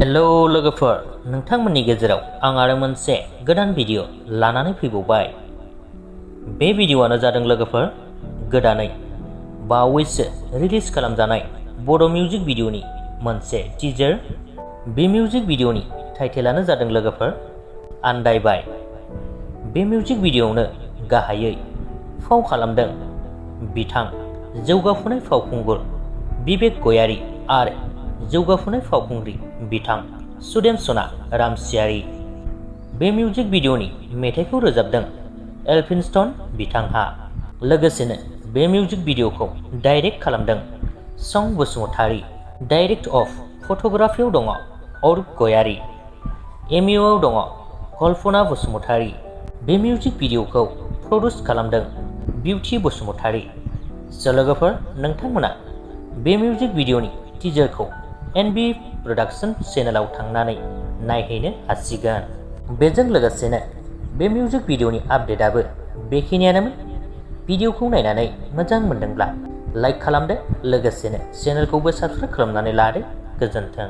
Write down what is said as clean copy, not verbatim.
Hello लोगोफोर, नोंथांमोननि गेजेराव आं आरो मोनसे गोदान भिडिअ लानानै फैबावबाय। बे भिडिअआनो जादों लोगोफोर गोदानै बावैसो रिलिज खालामजानाय बड' मिउजिक भिडिअनि मोनसे टिजार। बे मिउजिक भिडिअनि टाइटेलानो जादों लोगोफोर आन्दाइबाय। बे मिउजिक भिडिअआवनो गाहायै फाव खालामदों बिथां जौगाफुनाय फावखुंगुर बिबेक गयारी आरो जौगाफुनाय फावखुंग्रि बिथां सुदेमसना रामचियारी। बे मिउजिक भिडिअनि मेथाइखौ रोजाबदों alphinston बिथांहा। लोगोसेनो बे मिउजिक भिडिअखौ डाइरेक्ट खालामदों सं बसुमतारी। डाइरेक्ट अफ फट'ग्राफियाव दङ अरुप गयारी। एमइउआव दङ कल्पना बसुमतारी। बे मिउजिक भिडिअखौ प्रडिउस खालामदों बिउटि बसुमतारी। लोगोफोर, नोंथांमोना बे मिउजिक भिडिअनि टिजारखौ एनबि प्रडाक्शन चेनेलाव थांनानै नायहैनो हासिगोन। बेजों लोगोसेनो बे मिउजिक भिडिअनि आपडेटआबो बेखिनियानोमोन। भिडिअखौ नायनानै मोजां मोनदोंब्ला लाइक खालामदो, लोगोसेनो चेनेलखौबो साबस्क्राइब खालामनानै लादो। गोजोन्थों।